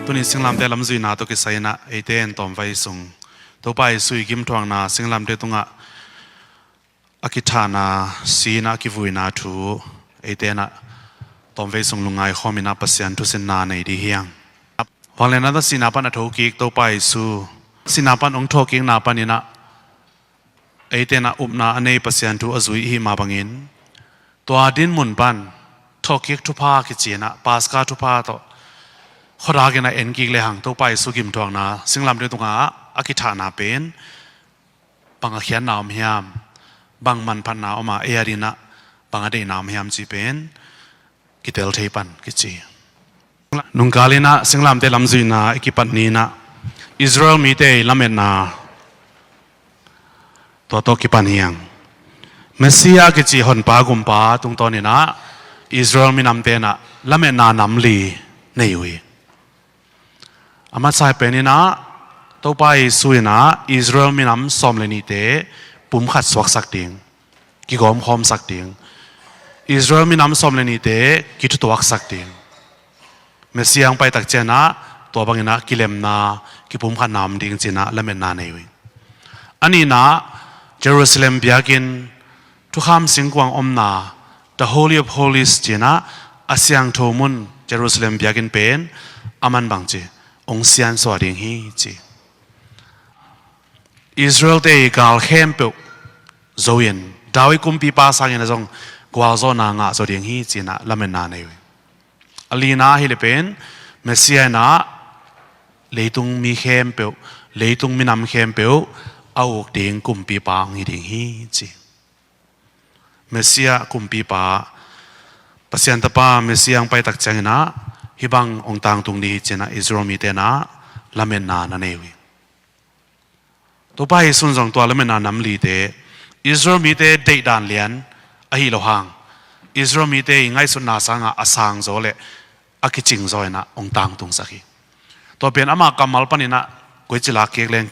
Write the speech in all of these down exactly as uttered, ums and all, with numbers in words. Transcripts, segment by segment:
Tuni singlamteh lamzuihna tawh kisai inah eite in tawmvei sung Topa Jesu i gimthuakna, singlamteh tungah a kithahna, si inah a kivuina thu eite inah tawmvei sung lungngai khawm inah Pasian thusinna nei ding hi hang. Vangliatna tawh sihna pan a thokik Topa Jesu, sihna pan hong thawhkikna pan inah eite inah upna a nei Pasian thu a zui i hih mah bangin, tua dinmun pan thawhkik thupha kici inah Paska thupha tawh khuadak inah enkik lehang Topa Jesu gimthuakna, singlamteh tungah a kithahna pen bang a khiatna om hiam, bang manphatna om a, ei a ding inah bang a deihna om hiam cih pen kitel thei pan kici. Nungkal inah singlamteh lamzuihna i kipat ni inah Israel mite i lametna tua tawh kipan hi hang. Messiah kici honpa gumpa tungtawn inah Israel minamte inah lametna nam li nei uh hi. A masa pen inah Topa Jesu inah Israel minam sawm le nihte pumkhat suaksak ding, kigawmkhawmsak ding, Israel minam sawm le nihte kithutuaksak ding, Messiah hong paitak ciang inah tua bang inah kilemna, kipumkhatna om ding ci inah lametna nei uh hi. A nihna, Jerusalem biakinn, thukham singkuang omna, the Holy of Holies ci inah a siangtho mun Jerusalem biakinn pen a man bangci hong siansuah ding hi ci. Israel-te i gal khempeuh zo in David kumpipa sangin a zong gualzawhna ngah zo ding hi ci inah lametna nei uh hi. A lina hi le pen Messiah inah leitung mi khempeuh, leitung minam khempeuh a uk ding kumpipa hong hi ding hi ci. Messiah kumpipa, Pasian Tapa Messiah hong paitak ciang inah hih bang hong tangtung ding hi ci inah Israel mite inah lametna na nei uh hi. Topa Jesu in zong tua lametna nam lite Israel mite deihdan lian ahi lo hang, Israel mite i ngaihsutna sangah a sangzaw le a kicingzaw inah hong tangtungsak hi. Tua pen ama kammal pan inah koici lak kik leng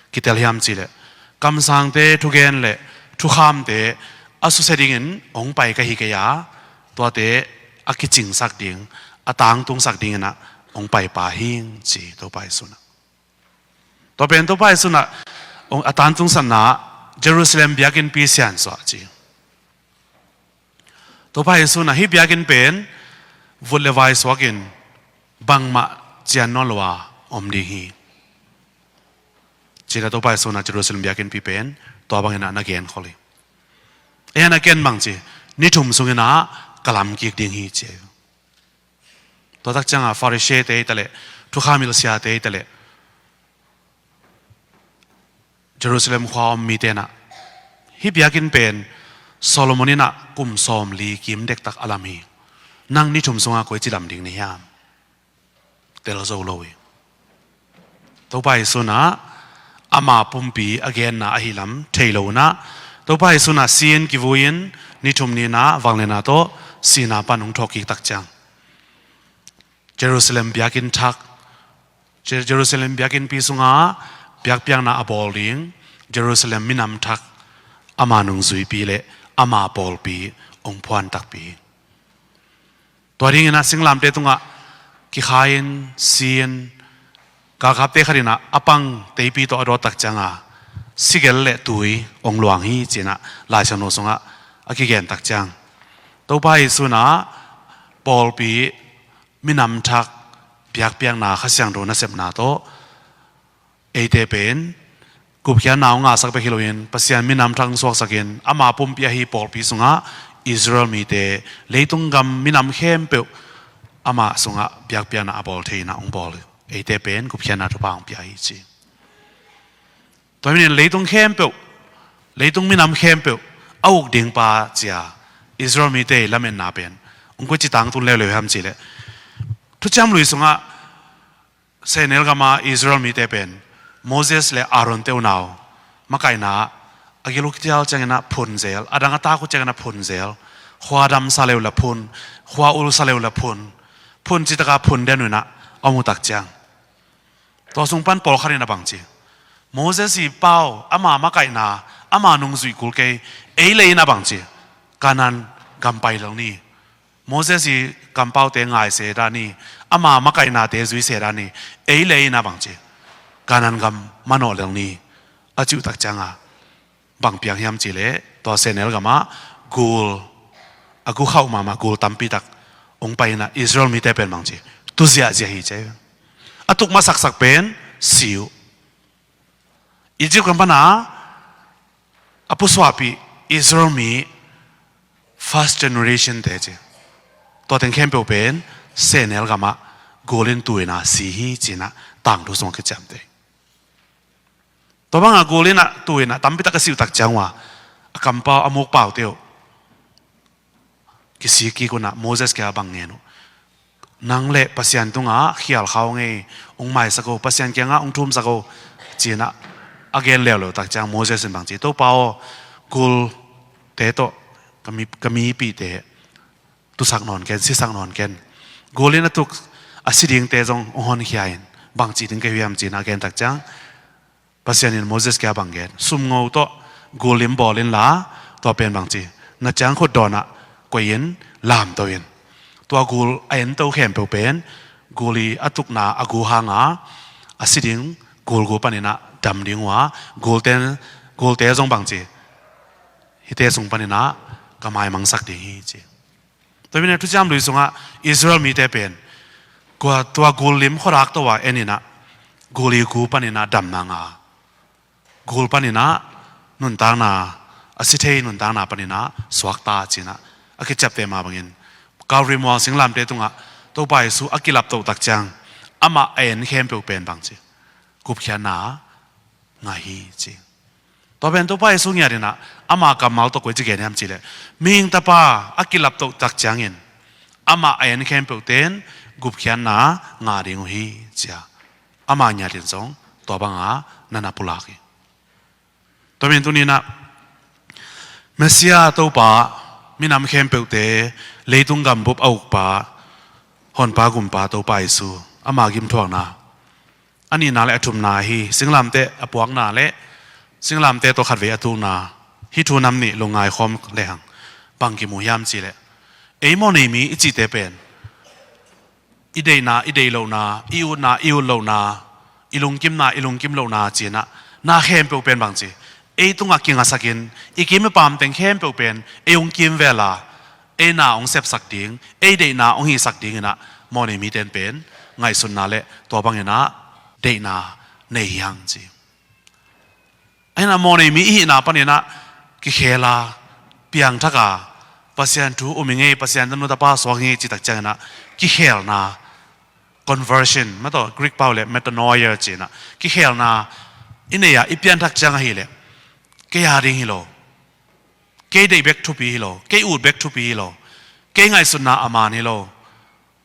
kitel hiam cih leh, kamsangte thugen le thukhamte a susia dingin hong pai ka hi kei a, tuate a kicingsak ding, a tangtungsak ding inah hong paipa hi ci Topa Jesu inah. Tua pen Topa Jesu inah a tangtungsakna Jerusalem biakinnpi siansuah ci. Topa Jesu inah hih biakinn pen vut le vai suakin bangmah cian nawn lo a om ding hi ci inah Topa Jesu inah Jerusalem biakinnpi pen tua bang inah na genkhol hi. Ei a na ken bangci, ni thum sung inah ka lam kik ding hi ci. Tua tak ciangah Pharisee-te hi ta leh, thukham hilhsiate hi ta leh, Jerusalem khua om mite inah hih biakinn pen Solomon inah kum sawmli kim dektak a lam hi. Nang ni thum sungah koici lam ding na hiam? Tel zo lo hi. Topa Jesu inah ama pumpi a genna ahi lam thei lo inah, Topa Jesu inah si-in kivui-in ni thum ni inah vangliatna tawh sihna pan hong thawhkik tak ciang Jerusalem biakinn thak, Je-, Jerusalem biakinnpi sungah biakpiakna a bawl ding Jerusalem minam thak ama nungzuipi le ama pawlpi hong phuan takpi hi. Tua ding inah singlamteh tungah kikhai-in, si-in, galkapte khat inah a pang teipi tawh a dawt tak cianga sigel le tui hong luang hi ci inah Lai Siangtho sungah a kigen tak ciang, Topa Jesu inah pawlpi, minam thak, biakpiakna Kha Siangtho nasepna tawh eite pen gupkhiatna hong ngahsak bek hi loin Pasian minam thak hong suaksakin ama pumpi ahi pawlpi sungah Israel mite, leitung gam minam khempeuh ama sungah biakpiakna a bawl thei inah hong bawl hi. Eite pen gupkhiatna thupha hong pia hi ci. Tua hi manin leitung khempeuh, leitung minam khempeuh a uk dingpa ci-a Israel mite i lametna pen hong koici tangtun leuleu hiam cih leh, Thuciam Lui sungah sehnel gama Israel mite pen Moses le Aaron-te unau makaihna ah a gil uh kitial ciangin ah phun zel, a dang a tak uh ciangin ah phun zel, khua damsa le uh la phun, khua ulsa le uh la phun, phun citaka phun den uh inah a om uh tak ciang, tua sung pan pawlkhat in a bangci, Moses i pau, ama makaihna, ama nungzuih kul kei, ei lei in a bangci, Kanaan gam pai lel ni. Moses i kampaute ngai se dan hi, ama makaihnate zui se dan hi, ei le ei na bang ci, Kanaan gam manawh lel ni a cih uh tak cianga bang piang hiam cih leh tua sehnel gamah gul a gu khauh mahmah gul tampi tak hong pai inah Israel mite pen bang ci, tu ziahziah hi ci. A tuk masaksak pen si uh. Egypt gam pana a pusuahpih Israel mi first generation te ci, tua teng khempeuh pen sehnel gamah gul in tu inah si hi ci inah tangthu sungah kiciamteh. Tua banga gul inah tu inah tampi tak a si uh tak ciang uh a, a kampau a mukpaute uh kisik kik unah Moses kiangah bang ngen uh, nang le Pasian tungah khial kha ung ei, hong maisak o, Pasian kiangah hong thumsak o ci inah a gen leuleu tak ciang Moses in bang ci, Topa aw, gulte tawh ka mi, ka mipihte tusak nawn ken, sisak nawn ken. Gul in a tuk a si dingte zong hong honkhia in, bang ci ding ka hi hiam ci inah a gen tak ciang Pasian in Moses kiangah bang gen, sumngo tawh gul lim bawl inla, tua pen bang ci, na ciangkhut dawnah koih in lamto in. Tua gul a ento khempeuh pen gul i a tukna a gu hanga a si ding gul gu paninah dam ding uh a, gulte, gulte zong bang ci, hihte sung paninah ka maimangsak ding hi ci. Tua hi inah Thuciam Lui sungah Israel mite pen tua, tua gul lim khuadak tawh a en inah gul i gu paninah damna nga, gul paninah nuntakna, a si thei nuntakna paninah suakta ci inah a kiciapteh mah bangin Calvary mual singlamteh tungah Topa Jesu a kilaptoh tak ciang amah a en khempeuh pen bang ci, gupkhiatna ngah hi ci. Tua pen Topa Jesu ngiat inah ama kammal tawh koi ci gen hiam cih leh, Mihing Tapa a kilaptoh tak ciangin amah a en khempeuhte in gupkhiatna ngah ding uh hi ci a, ama ngiat in zong tua banga na na pulak hi. Tua pen tuni inah Messiah Topa, minam khempeuhte, leitung gambup a ukpa, Honpa Gumpa Topa Jesu, ama gimthuakna a nihna le a thumna hi. Singlamteh a puakna le singlamteh tawh khatvei a tukna, hih thu nam nih lungngai khawm lehang bang kimu hiam cih leh, ei mawhnei mi i cihte pen i deihna i deih lohna, i utna i ut lohna, i lungkimna i lungkim lohna ci inah na khempeuh pen bang ci, ei tungah kingasak in, i kim i pam teng khempeuh pen ei hong kimvel a, ei na hong sepsak ding, ei deihna hong hihsak ding inah mawhnei mite in pen ngaihsutna le tua bang inah deihna nei hi hang ci. Ahi inah mawhnei mi i hihna paninah kikhel a, piangthak a, Pasian thu um hi ngei, Pasian tanu tapa suak hi ngei cih tak ciang inah kikhelna, conversion, mah tawh Greek pau le metanoia ci inah kikhelna i nei a, i pianthak ciang ahih leh kei a ding hi lo, kei deih bek thupi hi lo, kei ut bek thupi hi lo, kei ngaihsutna a man hi lo,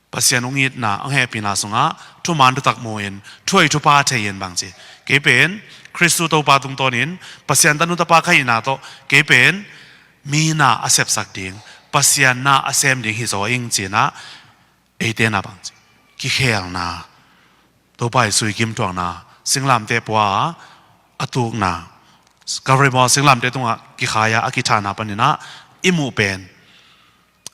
Pasian hong itna, hong hehpihna sungah thuman thutak mu in, thuhoih thupha thei in bang ci, kei pen Khristu Topa tungtawnin Pasian tanu tapa ka hihna tawh kei pen mi na a sepsak ding, Pasian na a sem ding hi zaw ing ci inah eite na bang ci, kikhelna, Topa Jesu i gimthuakna, singlamteh pua a tukna, Calvary mual singlamteh tungah kikhai a, a kithahna paninah i muh pen,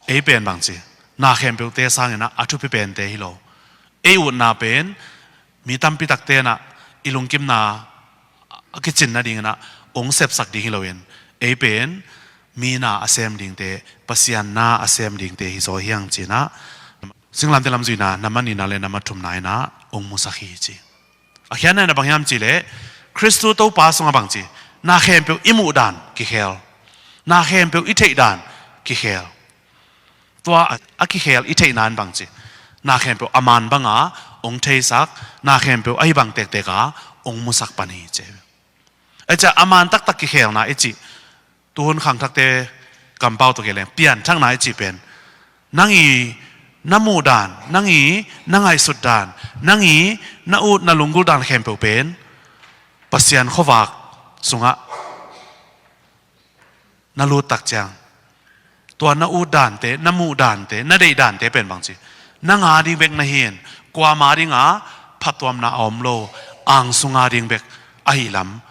ei pen bang ci, na khempeuhte sanginah a thupi pente hi lo. Ei utna pen mi tampi takte inah i lungkimna a kicin nadinginah hong sepsak ding hi loin, ei pen mi na a sem dingte, Pasian na a sem dingte hi zaw hi hang ci inah singlamteh lamzuina nam a nihna le nam a thumna inah hong musak hi ci. A khiatna inah bang hiam cih leh Khristu Topa sungah bang ci, na khempeuh i muh dan kikhel, na khempeuh i theih dan kikhel. Tua a, a kikhel i theihna in bang ci, na khempeuh a man banga hong theisak, na khempeuh ahi bang tektek a hong musak pan hi ci. Ahi ciah a man taktak kikhelna i cih, tuhun khangthakte kampau tawh kei leng pianthakna i cih pen nang i na muh dan, nang i na ngaihsut dan, nang i na ut na lunggulh dan khempeuh pen Pasian khuavak sungah na lut tak ciang, tua na ut dante, na muh dante, na deih dante pen bang ci, nang a ding bek na hi in, kuama dinga phattuamna a om lo, angsunga ding bek ahi lam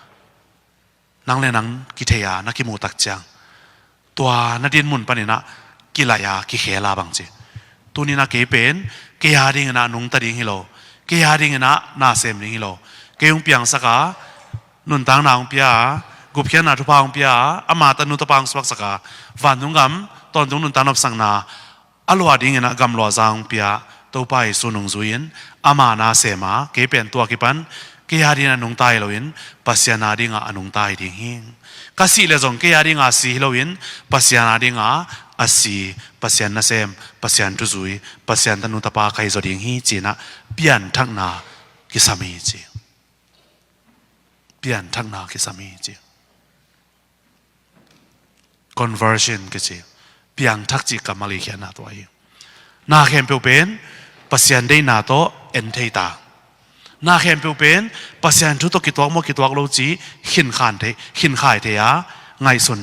nang le nang kithei a na kimuh tak ciang, tua na dinmun paninah kilaih a kikhel a bang ci. Tuni-in ah kei pen kei a dingin ah nungta ding hi lo, kei a dingin ah na sem ding hi lo. Kei hong piangsak a, nuntakna hong pia a, gupkhiatna thupha hong pia a, ama tanu tapa hong suaksak a, vantung gam tawntung nuntak nopsakna a luah dingin ah gamluahza hong pia Topa Jesu nungzui-in, ama na sem a, kei pen tua kipan kei a dingin a nungta hi loin Pasian a dingin a nungta hi ding hi. Ka sih leh zong kei a dingin a si hi loin Pasian a dingin a si, Pasian nasem, Pasian thuzui, Pasian tanu tapa ka hi zaw ding hi ci-in ah pianthakna kisam hi ci. Pianthakna kisam hi ci. Conversion kici, piangthak cih kammal i khiatna tua hi. Na khempeuh pen Pasian deihna tawh en thei ta. Na khempeuh pen Pasian thu tawh kituak maw kituak lo cih khinkhai thei, khinkhai thei a, ngaihsun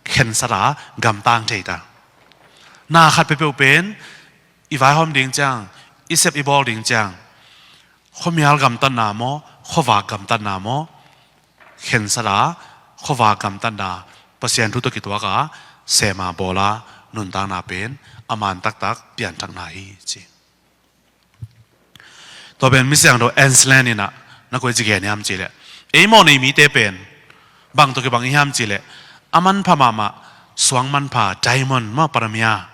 khensat a gamtang thei ta. Na khat peuhpeuh pen i vaihawm ding ciang, i sep i bawl ding ciang, khuamial gamtatna maw, khuavak gamtatna maw, khensat a, khuavak gamtatna, Pasian thu tawh kituak a, sem a bawl a, nuntakna pen a man taktak pianthakna hi ci. Tua pen misiangtho Anselm in ah na koi ci gen hiam cih leh, ei mawhnei mite pen bang tawh kibang i hiam cih leh, a manpha mahmah suang manpha, diamond maw, paramia.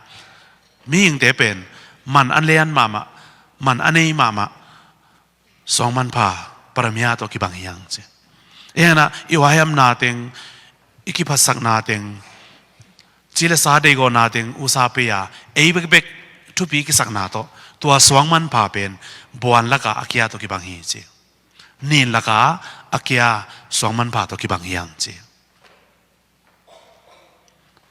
Mihingte pen man a lian mahmah, man a nei mahmah suang manpha, paramia tawh kibang hi hang ci. Ei hang ah i huaihamna teng, i kiphatsakna teng, ci le sa deihgawhna teng usa pei a, ei bekbek thupi kisakna tawh tua suang manpha pen buan lakah a kia tawh kibang hi ci. Nin lakah a kia suang manpha tawh kibang hi hang ci.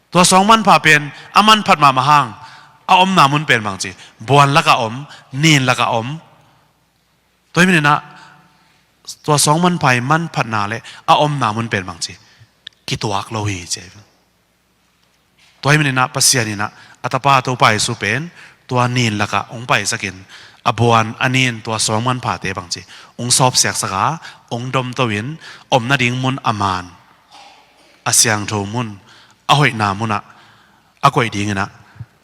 Tua suang manpha pen a manphat mahmah hang, a omna mun pen bang ci, buan lakah om, nin lakah om. Tua hi manin ah tua suang manpha i manphatna le a omna mun pen bang ci, kituak lo hi ci. Tua hi manin ah Pasian in ah a tapa Topa Jesu pen tua nin lakah hong paisakin, a buan a nin tua suang manphate bang ci, hong sawpsiaksak a, hong domto in, om nading mun a man, a siangtho mun, a hoihna munah a koih dingin ah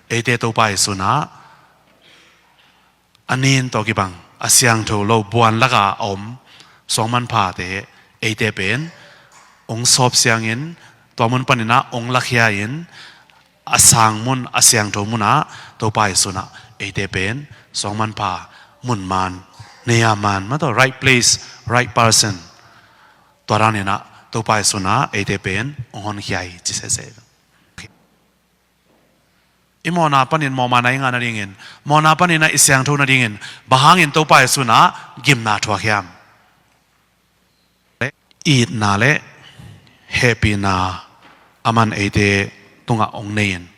eite Topa Jesu in ah a nin tawh kibang, a siangtho lo, buan lakah a om suang manphate eite pen hong sawpsiangin, tua mun panin ah hong lakhia in, a sang mun, a siangtho munah Topa Jesu in ah eite pen suang manpha mun man, nei a man, mah tawh right place, right person. Tua danin ah Topa Jesu in ah eite pen hong honkhia hi ci sese. I mawhna panin mawhmaina i ngah nadingin, mawhna panin ah i siangtho nadingin, bang hangin Topa Jesu in ah gimna thuak hiam? Itna le hehpihna a man eite tungah hong nei in,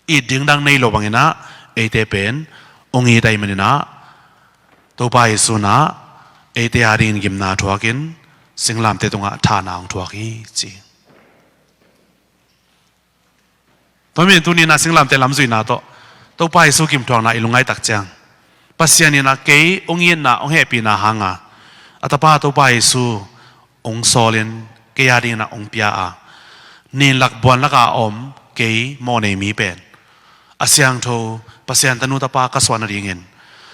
it ding dang nei lo bangin ah eite pen hong it ahih manin ah Topa Jesu in ah eite a dingin gimna thuakin singlamteh tungah thahna hong thuak hi ci. Tua hi manin tuni-in ah singlamteh lamzuihna tawh Topa Jesu gimthuakna i lungngaih tak ciang, Pasian in ah kei hong itna, hong hehpihna hanga a tapa Topa Jesu hong sawlin, kei a dingin ah hong pia a, nin lak buan lakah a om kei mawhnei mi pen a siangtho, Pasian tanu tapa ka suah nadingin,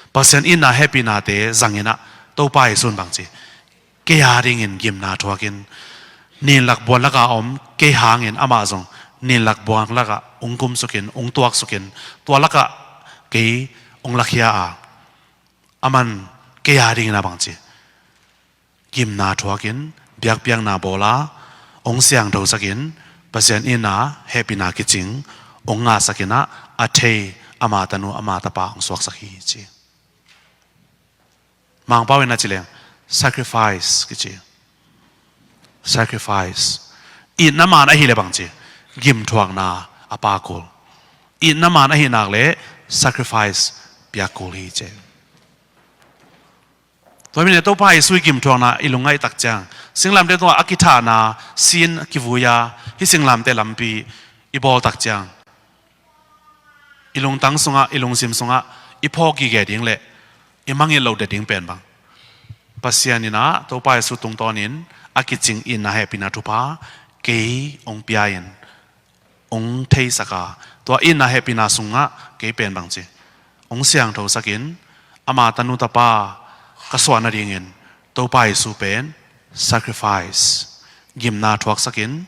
Pasian itna hehpihnate zangin ah Topa Jesu in bang ci, kei a dingin gimna thuakin, nin lak buan lakah a om kei hangin amah zong nin lak buan lakah hong kumsukin, hong tuaksukin, tua lakah kei hong lakhia a, a man kei a dingin ah bang ci, gimna thuakin, biakpiakna bawl a, hong siangthosakin, Pasian itna hehpihna kicing hong ngahsakin ah, a thei ama tanu ama tapa hong suaksak hi ci. Mangpau in a ci leng, sacrifice kici. Sacrifice. Itna man ahih leh bang ci, gimthuakna a pa kul. Itna man ahih nak leh sacrifice piak kul hi ci. Tua hi manin Topa Jesu i gimthuakna i lungngaih tak ciang, singlamteh tungah a kithahna sin kivui a, hih singlamteh lampi i bawl tak ciang, i lungtang sungah, i lungsim sungah i phawk gige ding le i mangngilh loh det ding pen bang, Pasian in ah Topa Jesu tungtawnin a kicing itna hehpihna thupha kei hong pia in, hong theisak a, tua itna hehpihna sungah kei pen bangci, hong siangthosak in, ama tanu tapa ka suah nadingin Topa Jesu pen sacrifice, gimna thuaksak in,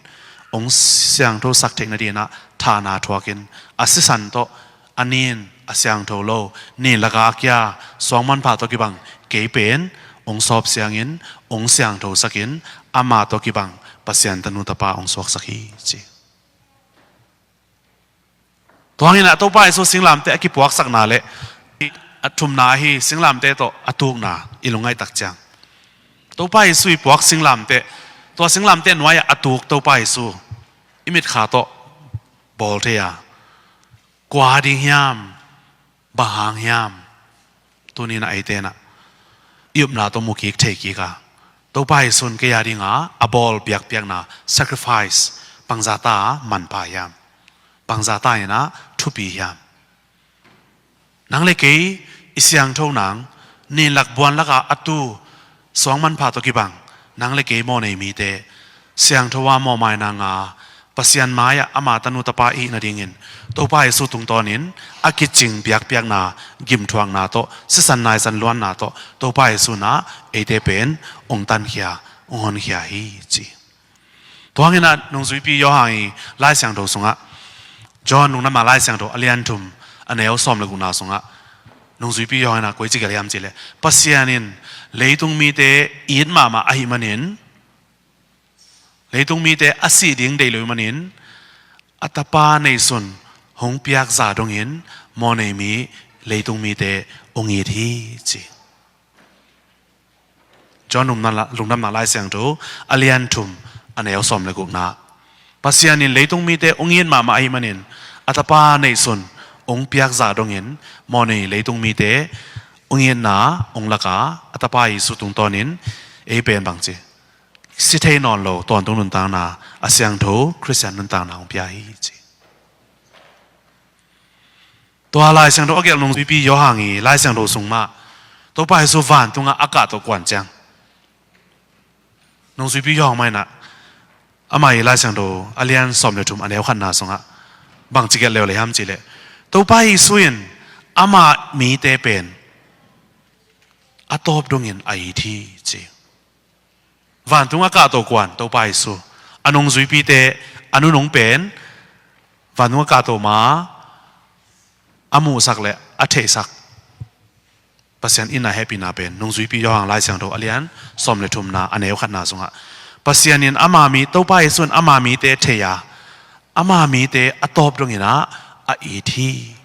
hong siangthosak theih nadingin ah thahna thuakin, a sisan tawh a nin a siangtho lo nin laka a kia suang manpha tawh kibang kei pen hong sawp siangin, hong siangthosak in, ama tawh kibang Pasian tanu tapa hong suaksak hi ci. Tua hangin ah Topa Jesu singlamteh a kipuaksakna le a thumna ahi singlamteh tawh a tukna i lungngaih tak ciang, Topa Jesu i puak singlamteh, tua singlamteh nuai-ah a tuk Topa Jesu i mitkha tawh bawl thei a, kua ding hiam, bang hang hiam? Tuni-in ah eite in ah i upna tawh mu kik thei kik a, Topa Jesu in kei a dinga a bawl biakpiakna, sacrifice, bangzah ta manpha hiam? Bangzah ta in ah thupi hiam? Nang le kei i siangtho nang, nin lak buan laka a tu suang manpha tawh kibang nang le kei mawhnei mite, siangtho a mawhmaina nga, Pasian mai-ah ama tanu tapa i hih nadingin Topa Jesu tungtawnin a kicing biakpiakna, gimthuakna tawh, sisan naisan luanna tawh Topa Jesu in ah eite pen hong tankhia, hong honkhia hi ci. Tua hangin ah nungzuipi Johan i Lai Siangtho sungah, John lungdamna Lai Siangtho a lian thum, a neu sawm le gukna sungah, nungzuipi Johan in ah koici gelh hiam cihleh, Pasian in leitung mite it mahmah ahih manin, leitung mite a sih ding deih lo ahih manin, a tapa neihsun hong piak zah dongin mawhnei mi, leitung mite hong it hi ci. John lungdamna, lungdamna Lai Siangtho a lian thum, a neu sawm le gukna. Pasian in leitung mite hong it mahmah ahih manin, a tapa neihsun hong piak zah dongin mawhnei leitung mite hong itna hong lak a, a tapa Jesu tungtawnin ei pen bangci, si thei nawn lo tawntung nuntakna, a siangtho Khristian nuntakna hong pia hi ci. Tua Lai Siangtho a gelh nungzuipi Johan i Lai Siangtho sung mah, Topa Jesu vantungah a kahto kuan ciang, nungzuipi Johan mah in ah, amah i Lai Siangtho a lian sawm le thum, a neu khatna sungah bangci gelh leuleu hiam cihleh, Topa Jesu in ama mite pen a tawp dongin a it hi ci. Vantung a kahto kuan Topa Jesu, a nungzuipite, a nunung pen vantung a kahto ma a muhsak le a theihsak Pasian itna hehpihna pen nungzuipi Johan Lai Siangtho a lian sawm le thumna, a neu khatna sungah, Pasian in ama mi, Topa Jesu in ama mite thei a, ama mite a tawp dongin ah a it hi.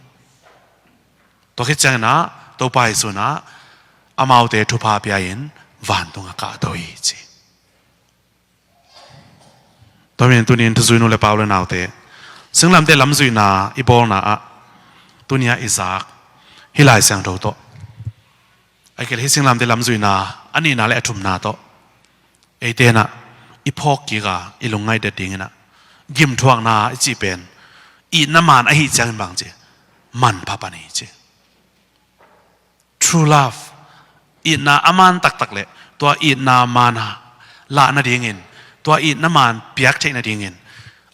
Tua khit ciangin ah Topa Jesu in ah amaute thupha pia-in vantung a kahto hi ci. Tua manin tuni-in thuzui nu le pa, u le naute, singlamteh lamzuihna i bawlna ah tuni-ah i zak hih Lai Siangtho tawh, ahih kei leh hih singlamteh lamzuihna a nihna le a thumna tawh eite in ah i phawk kik a, i lungngaih det dingin ah, gimthuakna i cih pen itna maan ahih ciangin bangci, manpha pan hi ci. True love, itna a maan taktak le tua itna maan lah nadingin, tua itna maan piak theih nadingin,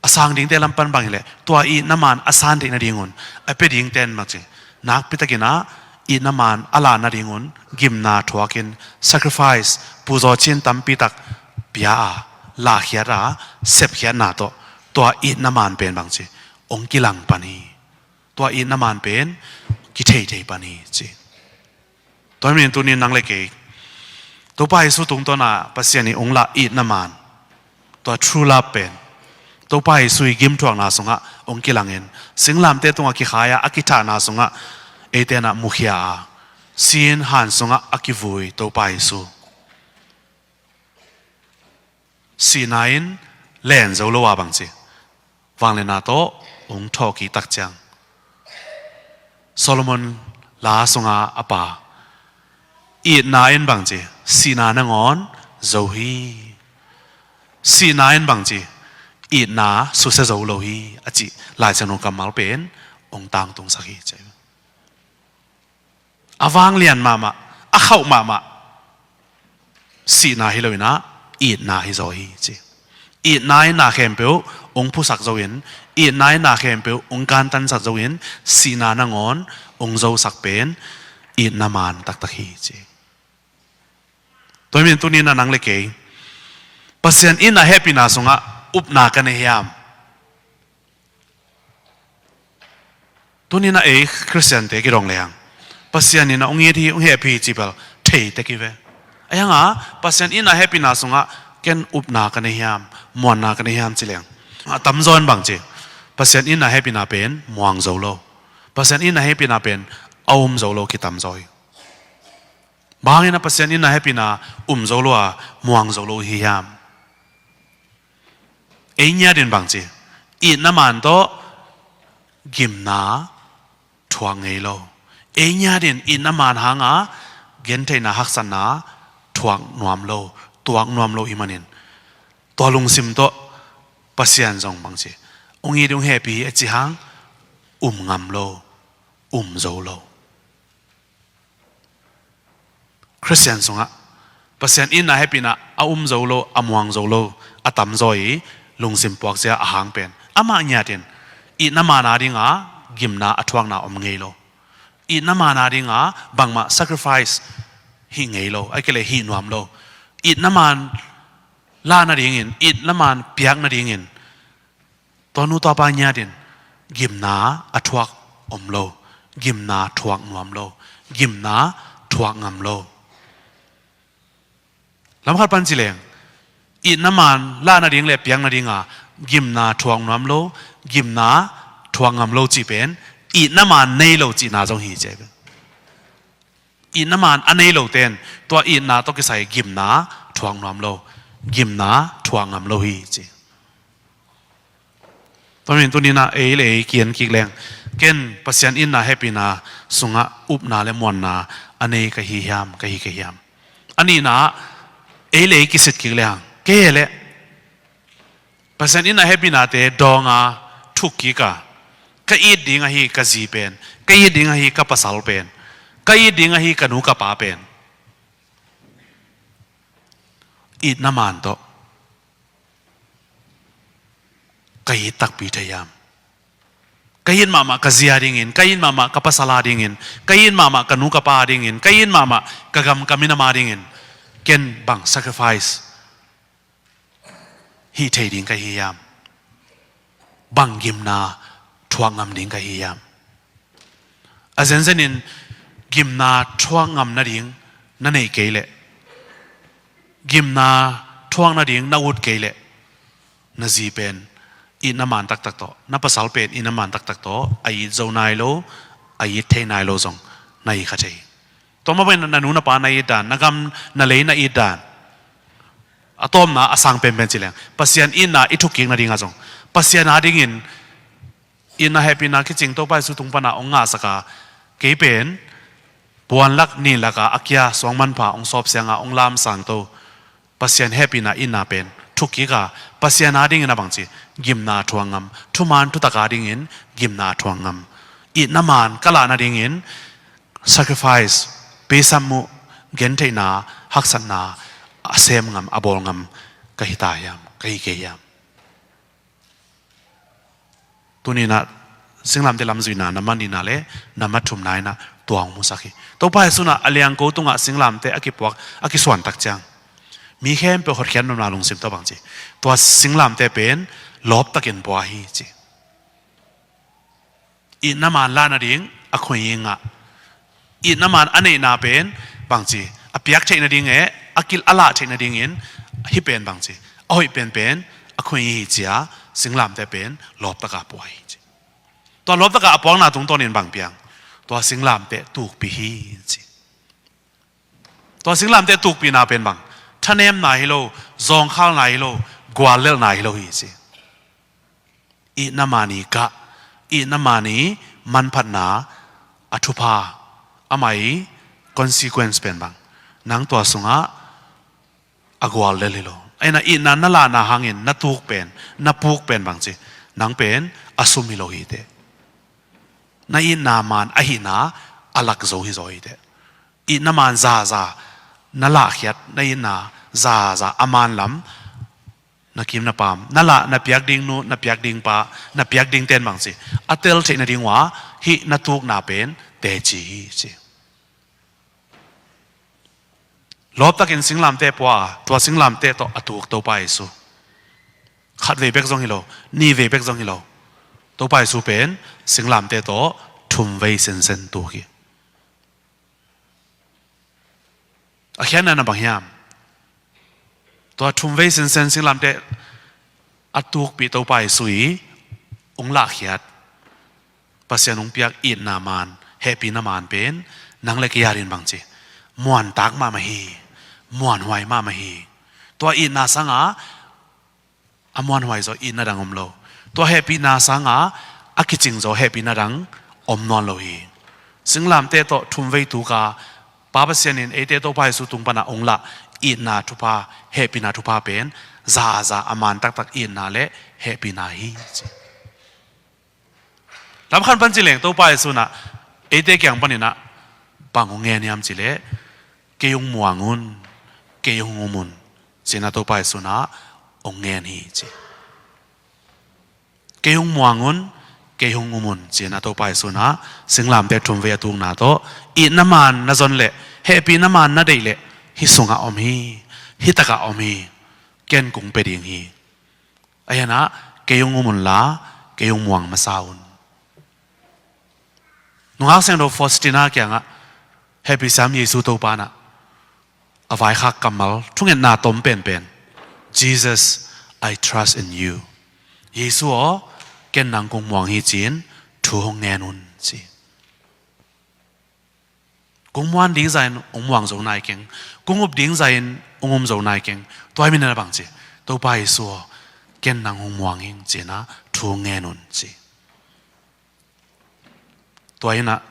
a sang dingte lam pan bang hi leh tua itna maan a san theih nadingun a pia dingte in bangci, nakpi takin ah itna maan a lah nadingun gimna thuakin, sacrifice, puzaw cin tampi tak pia a, lahkhiat a, sepkhiatna tawh tua itna maan pen bangci, hong kilang pan hi. Tua itna maan pen kitheithei pan hi ci. Tua hi manin tuni-in nang le kei, Topa Jesu tungtawn ah Pasian in hong lah itna maan, tua true love pen Topa Jesu i gimthuakna sungah hong kilangin, singlamteh tungah kikhai a, a kithahna sungah eite in ah mukhia a, sin han sungah a kivui Topa Jesu, sihna in len zo lo a bangci, vangliatna tawh hong thawhkik tak ciang, Solomon la sunga a pa, itna in bangci, sihna nangawn zo hi. Sihna in bangci, itna susia zo lo hi, a cih Lai Siangtho kammal pen hong tangtungsak hi ci. A vanglian mahmah, a khauh mahmah sihna hi lo-in ah itna hi zaw hi ci. Itna in na khempeuh hong phusak zo in, itna in na khempeuh hong kantansak zo in, sihna nangawn hong zosak pen itna man taktak hi ci. Tua hi manin tuni-in ah nang le kei Pasian itna hehpihna sungah upna ka nei hiam? Tuni-in ah ei Khristiante kidong lehang Pasian in ah hong it hi, hong hehpih hi cih bel thei tek hi ve. Ahi hangin Pasian itna hehpihna sungah ken upna ka nei hiam, muanna ka nei hiam ci leng, a tamzaw in bang ci, Pasian itna hehpihna pen muang zo lo, Pasian itna hehpihna pen a um zo lo kitamzaw hi. Bang hangin ah Pasian itna hehpihna um zo lo a, muang zo lo hi hiam? Ei ngiat in bang ci, itna man tawh gimna thuak ngei lo. Ei ngiat in itna man hanga gentheihna, haksatna thuak nuam lo, tuak nuam lo hi manin, tua lungsim tawh Pasian zong bang ci, hong it, hong hehpih hi a ci hang um ngam lo, um zo lo. Khristian sungah Pasian itna hehpihna a um zo lo, a muang zo lo a tamzaw i lungsim puakzia a hang pen amah ngiat in itna man a dinga gimna a thuakna om ngei lo. Itna man a dinga bangmah sacrifice hih ngei lo, ahih kei leh hih nuam lo. Itna man lah nadingin, itna man piak nadingin tua nu tua pa ngiat in gimna a thuak om lo, gimna thuak nuam lo, gimna thuak ngam lo. Lam khat pan ci leng, itna man lah nading le piak nadinga gimna thuak nuam lo, gimna thuak ngam lo cih pen itna man nei lo cihna zong hi ci. Itna man a nei lote in tua itna tawh kisai gimna thuak nuam lo, gimna thuak ngam lo hi ci. Tua hi manin tuni-in ah ei le ei ki-en kik leng, ken Pasian itna hehpihna sungah upna le muanna a nei ka hi hiam, ka hi ka hiam? A nihna ah ei le ei kisit kik lehang, kei leh Pasian itna hehpihnate dawnga thuk kik a, ka it ding ahi ka zi pen, ka it ding ahi ka pasal pen, ka it ding ahi ka nu ka pa pen itna man tawh ka it takpi thei hiam? Ka it mahmah ka zi a dingin, ka it mahmah ka pasal a dingin, ka it mahmah ka nu ka pa a dingin, ka it mahmah ka gam ka minam a dingin ken bang sacrifice hih thei ding ka hi hiam? Bang gimna thuak ngam ding ka hi hiam? A zenzenin gimna thuak ngam nading na neih kei leh, gimna thuak nading na ut kei leh, na zi pen itna man taktak tawh, na pasal pen itna man taktak tawh a it zo nai lo, a it thei nai lo zong na hi kha thei hi. Tua mah bangin na nu na pa na it dan, na gam na lei na it dan, a tawpna a sang penpen ci leng Pasian itna i thukkik nadingah zong Pasian a dingin itna hehpihna kicing Topa Jesu tung pana hong ngahsak a, kei pen puan lak nin laka a kia suang manpha hong sawp sianga hong lamsang to Pasian hehpihna itna pen thukkik a, Pasian a dingin a bangci gimna thuak ngam, thuman thutak a dingin gimna thuak ngam, itna man ka lah nadingin sacrifice, beisam uh, gentheihna, haksatna a sem ngam, a bawl ngam ka hi ta hiam, ka hi kei hiam? Tuni-in ah singlamteh lamzuihna nambat nihna le nambat thumna in ah tua hong musak hi. Topa Jesu in ah a liangko tungah singlamteh a kipuak, a kisuan tak ciang mi khempeuh hotkhiat nopna lungsim tawh bangci, tua singlamteh pen lawptakin pua hi ci. Itna man lah nading a khuaing ah, itna man a neihna pen bangci, a piak theih nading e, a kil a lah theih nadingin hih pen bangci, a hoih penpen a khuaing hi cia singlamteh pen lawptaka pua hi ci. Tua lawptaka a puakna tungtawnin bang piang? Tua singlamteh tukpih hi ci. Tua singlamteh tukpihna pen bang? Thanemna hi lo, zawngkhalna hi lo, guallelhna hi lo hi ci. Itna man i kah, itna man i manphatna a thupha, amah i consequence pen bang? Nang tua sungah a guallelh hi lo. Ahi na itna na lahna hangin na tuk pen, na puk pen bangci, nang pen a sum hi lo hi teh. Na itna man ahihna a lak zo hi zaw hi teh. Itna man zaza na lahkhiat, na itna zaza a man lam Na kim na pam, na lah, na piak ding nu, na piak ding pa, na piak ding ten bang ci, a tel theih nading uh ah hih na tukna pen teci hi ci. Lawptakin singlamteh pua a, tua singlamteh tawh a tuk Topa Jesu. Khat vei bek zong hi lo, nih vei bek zong hi lo. Topa Jesu pen singlamteh tawh thum vei sinsen tuk hi. A khiatna na bang hiam? Tua thum vei sinsen singlamteh a tukpih Topa Jesu i ung lahkhiat, Pasian ung piak itna man, hehpihna man pen nang le kei a dingin bang ci, muantak mahmah hi, muanhuai mahmah hi. Tua itna sangah a muanhuai zaw itna dang om lo. Tua hehpihna sangah a kicing zaw hehpihna dang om nawn lo hi. Singlamteh tawh thum vei tuk a, Pa Pasian in eite Topa Jesu tung panah ung lah itna thupha, hehpihna thupha pen zaza a man taktak itna le hehpihna hi ci. Lamkhat pan ci leng Topa Jesu in ah eite kiang panin ah bang hong ngen hiam cih leh, kei hong muang un, kei hong um un, ci-in ah Topa Jesu in ah hong ngen hi ci. Kei hong muang un, kei hong um un, ci-in ah Topa Jesu in ah singlamteh thum vei a tukna tawh, itna man na zon leh, hehpihna man na deih leh, hih sungah om hi, hih takah om hi, ken kong pia ding hi. Ahi zongin ah kei hong um un la, kei hong muang masa un. Nungak Siangtho Faustina kiangah hehpihna siam Jesu Topa in ah a vaikhak kammal thungetna tom penpen, "Jesus, I trust in you." Jesu aw, ken nang kong muang hi ci-in thu hong ngen un ci. Kong muan ding zahin hong muang zo nai keng, kong up ding zahin hong um zo nai keng. Tua ahih manin ah bang ci, "Topa Jesu aw, ken nang hong muang ing," ci-in ah thu ngen un ci. Tua in ah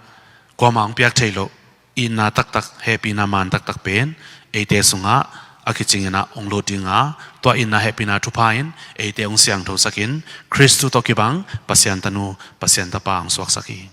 kuamah hong piak theih loh itna taktak, hehpihna man taktak pen eite sungah a kicing in ah hong lut ding a, tua itna hehpihna thupha in eite hong siangthosak in, Khristu tawh kibang Pasian tanu, Pasian tapa hong suaksak hi.